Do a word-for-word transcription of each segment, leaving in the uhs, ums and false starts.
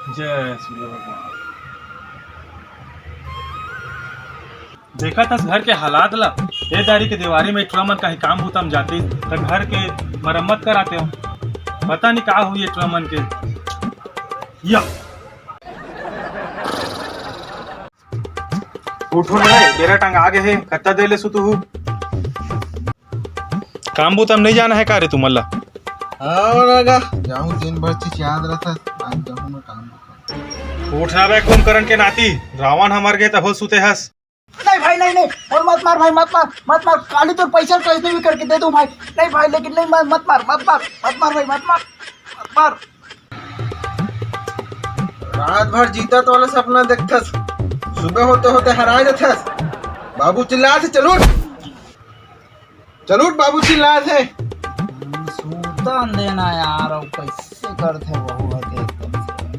जय सूर्य भगवान। देखत हस घर के हालात ला, ए दारी के देवारी में टुरा मन कहीं काम बूता म जातिस, त घर के मरम्मत कराते हो। पता नहीं का हुई ए टुरा मन के। या। उठो ना रे, बेरा टंगा गे हे, कत्ता देर ले सुतहू? काम बूता म नहीं जाना है का रे तुमन ला? हाँ, लगा। जाहूँ, दिन भर चिचियात रहता, आज जाहूँ मैं काम बूता। उठ ना बे कुंभकर्ण के नाती, रावण ह मर गे त हो सुते हस। नहीं भाई, नहीं, नहीं, और मत मार भाई, मत मार, मत मार। काली तोर पैसा कैसे भी करके दे दूं भाई। नहीं भाई, लेकिन नहीं, मत, मत मार, मत मार, मत मार भाई, मत मार, मत मार। रात भर जीतत वाला सपना देखथस, सुबह होते होते हरा जथस। बाबू चिल्लात हे, "चल उठ, चल उठ," बाबू चिल्लात हे। सूतन देना यार, अब कैसे करथे वहू ह, एकदम से।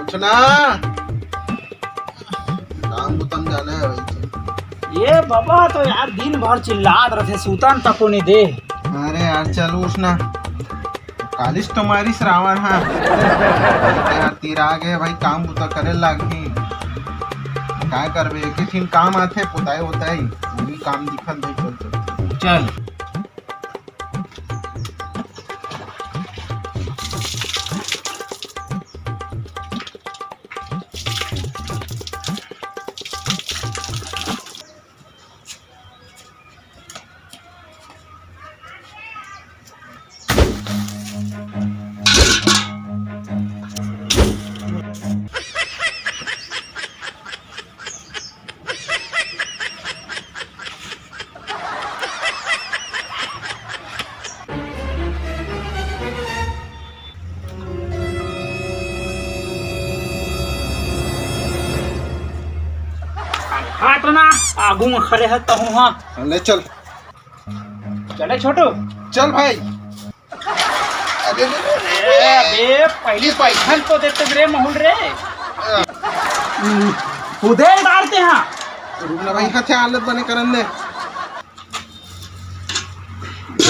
उठना, काम बूता म जाना है भाई। ये बाबा तो यार दिन भर चिल्लात रथे, सूतन तको नहीं दे। अरे यार, चल उठ ना। कालिस तो मारिस रावण हा। यार, तीर आ गए भाई, काम बूता करे लागही। काय करबे, एक ही ठिन काम आथे, पोताई वोताई, वही काम दिखत भाई, चल, चल। चल। हाट ना, आगू में खड़े है तहूँ, हाँ। ले चल। चले छोटू। चल भाई। अरे, अरे, अरे, अरे, अबे, पहली बैठन तो देते रे, महुल रे। अ, कूदे डालते हैं। रुक ना भाई, हाथे हालत बने करन दे।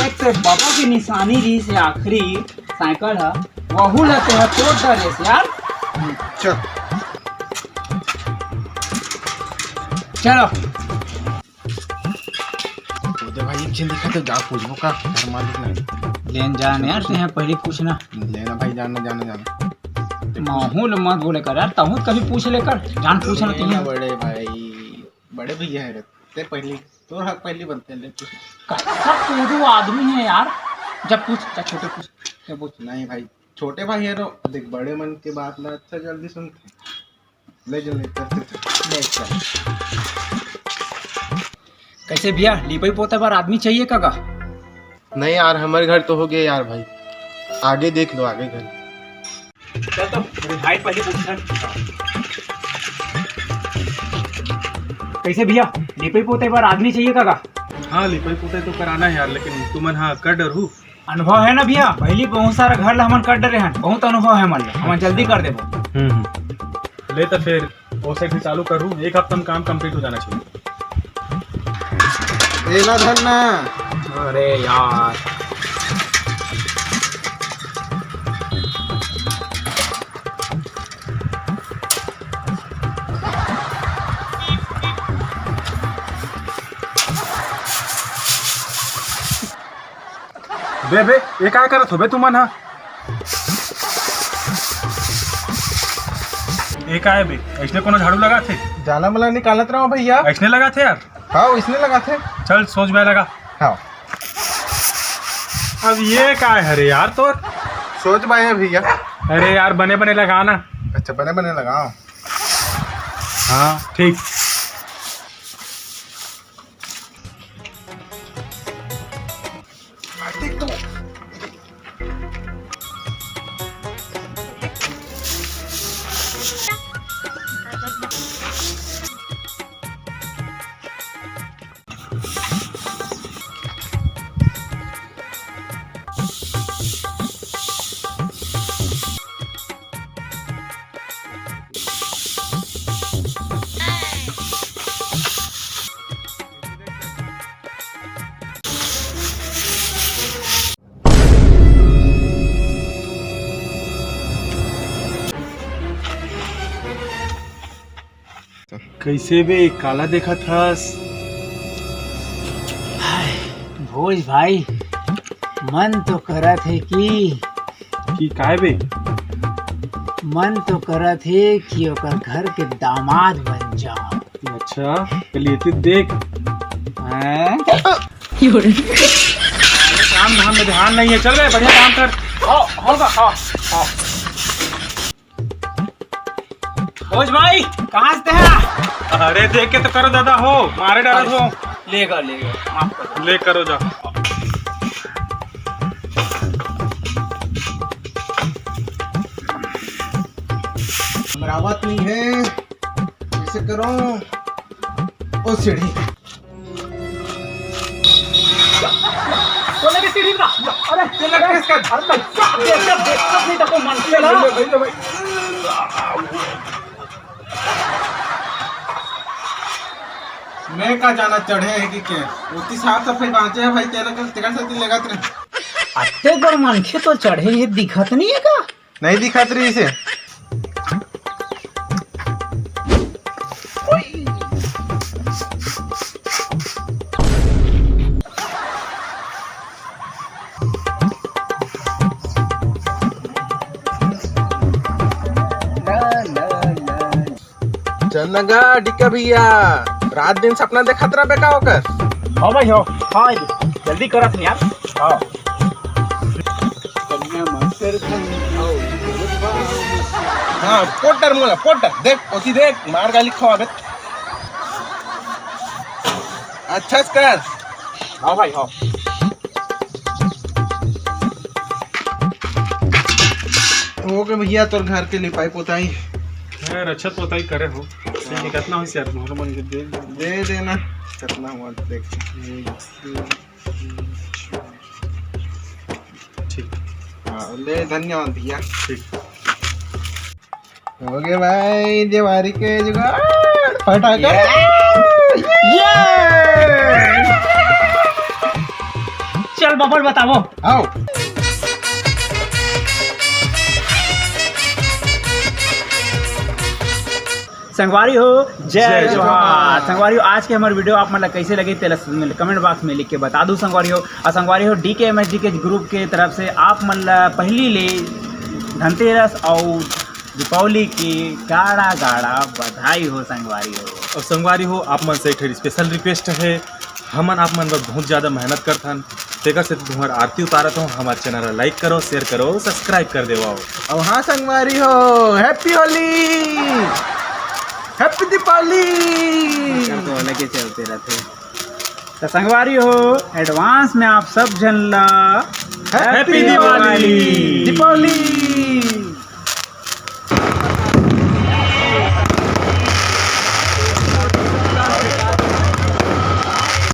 एक तो बाबा की निशानी रही से आखिरी साइकिल है, वहू लेते हैं, तोड़ डरे से यार। हम्म, चल। चलो। पूछे भाई, एक झन दिखा तो जा पूछबो का घर मालिक ना। लेन जान यार, ते हैं पहले पूछना। लेना भाई, जाना, जाना, जाना। माहौल मत बोले कर यार, तहूँ कभी पूछ लेकर, जान पूछना लेना तुमने। बड़े भाई, बड़े भैया है रे, ते पहले, तोर हक पहले बनते हैं, ले पूछ। कैसा कूदू आदमी है यार, जब पूछ, जा छोटे पूछ, क्या पूछ? नहीं भाई, छोटे भाई है तो देख, बड़े मन के बात ना अच्छा जल्दी सुनते। ले चल, ले चल, चल, चल। ले चल। कैसे भैया, लिपई पोते बर आदमी चाहिए का गा? नहीं यार, हमारे घर तो हो गए यार भाई, आगे देख लो, आगे घर। चल तो, मेरे भाई पहले पूछ ले। कैसे भैया, लिपई पोते बर आदमी चाहिए का गा? हाँ, लिपई पोते तो कराना है यार, लेकिन तुमन हाँ कर डरहू। अनुभव है ना भैया, पहली बहुत सारा घर ला हमन कर डरे हन, बहुत अनुभव है हमन ला, हमन जल्दी कर देबो। हम्म, हम्म। ले तो फिर, ओसे भी चालू करूँ, एक हफ्ता में काम complete हो जाना चाहिए। एला धरना। अरे यार। बे, बे, ये काय करत हो बे तुमन ह? ये काय बे? ऐसने कोनो झाड़ू लगाथे? जाला मला निकालत रहो भैया। ऐसने लगाथे यार? हाँ, इसने लगाथे। चल, सोच बे लगा। हाँ। अब ये काय हरे यार तोर? सोच बाय भैया। अरे यार, बने बने लगा ना। अच्छा, बने बने लगाओ। हाँ, ठीक। कइसे बे, काला देखत हस? हाय, भोज भाई, मन तो करत हे कि काय बे? मन तो करत हे कि ओकर घर के दामाद बन जाओ। अच्छा, चलिए तो देख। हैं? काम धाम में ध्यान नहीं है। चल बे, बढ़िया काम कर। हाँ, होगा, हाँ, हाँ। भोज भाई, कहाँ से हैं? अरे, देख के तो करो दादा हो, मारे डालो हो। लेगा, लेगा, माफ कर दो। ले करो जा। हमरा आवत नहीं है, कैसे करूं? ओ सीढ़ी। बोले कि सीढ़ी ना। अरे, तेल लग गया इसका। अरे, देख, देख, देख, नहीं तो कोई मन से ना। मैं का जाना चढ़े है कि क्या? ओती साफ सफाई बांचे है भाई, तेरा कर, तेरा से दिन लगा तेरे। अत्ते बड़ मनखे तो चढ़े है, दिखत नहीं है का? नहीं दिखत रही इसे। चल ना गा, डीके भैया, रात दिन सपना देखत रह बेटा ओकर। हाँ भाई, हाँ, हाँ, जल्दी करत नहीं यार। हाँ। हाँ, पोटर मोला, पोटर, देख, ओती देख, मार गाली खवा बे। अच्छा से कर। हाँ भाई, हाँ। हो गए भैया, तोर घर के लिपाई पोताई। यार, अच्छा पोताई करे हो। ठीक है, कितना हो यार, तुम्हारा मन के दे। दे देना, कितना हुआ देख। ठीक। हाँ, ले, धन्यवाद भैया। ठीक। हो गए भाई, दिवाली के जुगाड़, फटाका। ये! ये! चल, बबल बताओ। आओ। संगवारी हो, जय जय जोहार। जोहार। संगवारी हो, आज के हमर वीडियो आप मन ला कैसे लगे, तेला comment box में लिख के बता दू संगवारी हो। और संगवारी हो, डीके एमएसडी के ग्रुप के तरफ से आप मन ला पहली ले धनतेरस और दीपावली की गाड़ा गाड़ा बधाई हो संगवारी हो। और संगवारी हो, आप मन से एक ठो special request है, हमन आप मन बर बहुत ज्यादा मेहनत करथन, तेकर से तुम्हार आरती उतारत हो। हमार चैनल ला like करो, share करो, subscribe कर देवो। और हाँ संगवारी हो, Happy होली, Happy दीपावली। तो अलग ही चलते रहते हैं। तो संगवारी हो, advance में आप सब झन ला Happy Happy दिवाली। दीपावली।